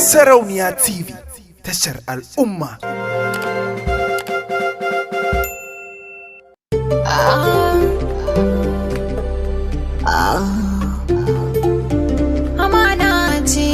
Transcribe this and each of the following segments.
Sarauniya TV, tashar al'umma. Amana ce.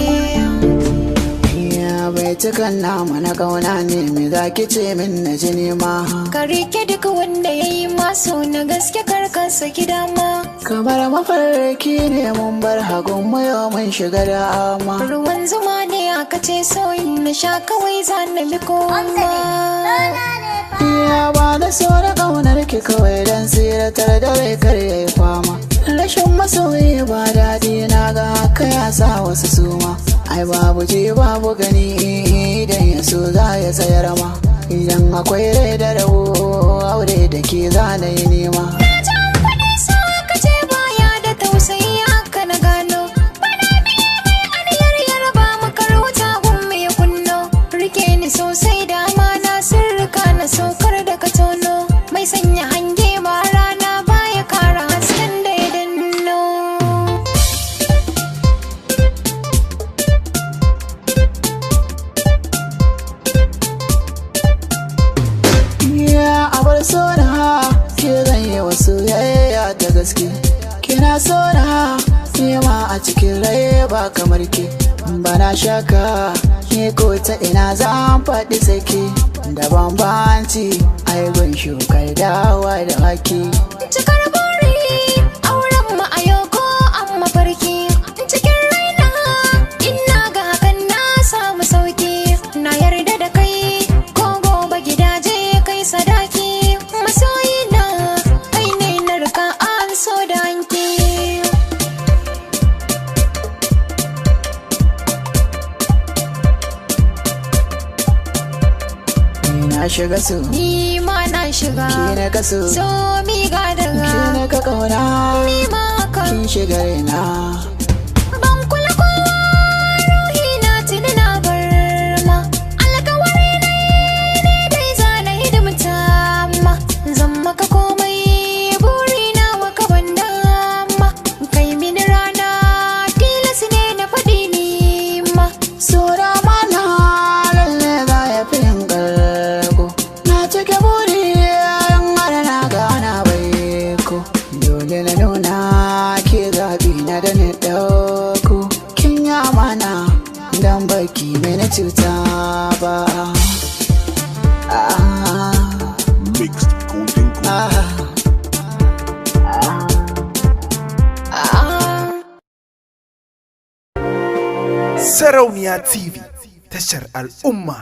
Ya bai cikan nama na kauna ne, me za ki ce min na ji nema? Ka rike duk wanda ya yi maso na gaske, karkan saki dama. Kamar mafarki ne, mun bar hagun mu, yau mun shiga dama. Ruwan zuma ne aka ce soyin na sha, kawai za na bi koma. Ya ba na so na kaunar ki kawai don tsiratar da rai kar ya yi fama. Rashin masoyi ba daɗi, na ga haka ya sa wasu suma. Ai babu ji babu gani, idan ya so za ya tsayar ma. Idan akwai rai da rabo, aure da ke za na yi nema. Na ji an faɗi so aka ce baya da tausayi, haka na gano. Bana biye mai aniyar yarba makar wuta gun ya kunno. Rike ni sosai da amana, sirrika na saukar da ka tono. Mai sanya hange ma rana baya kara hasken da ya danno. Ya abar sona, ke zan yi wasu yayya da gaske. Kina sona ma a cikin rai ba kamar ke. Bana shaka ni ko ta ina zan faɗi sake. Da bambanci ai gun shukar dawa da wake. Cikar buri auren mu a yau ko an mafarki. Cikin raina ina ga hakan na samu sauki. Na yarda da kai ko gobe gidaje kai sadaki. Masoyi na kai ne na rika an so da hanki. Ni na shiga su, Ni ma na shiga. Ke na kaso, So mi ga ke daga. na ka kauna, Ni ma ka. Kin shiga raina. Ban kula kowa, ruhi na tuni na bar ma. Alkawari na ne dai zana hidimta ma. Zan maka komai, buri na maka ban dama. Kai mini rana tilas ne na faɗi ni ma. Sura mana lalle za ya fi yin ƙarko. Na cike buri yan har na gana baiko. Dole na nuna ke zaɓi na da na ɗauko. Kin yi amana dan baki mai na cuta ba. Ah, Mixed Golden Gold. ah. Ah. Sarauniya TV, tashar al'umma.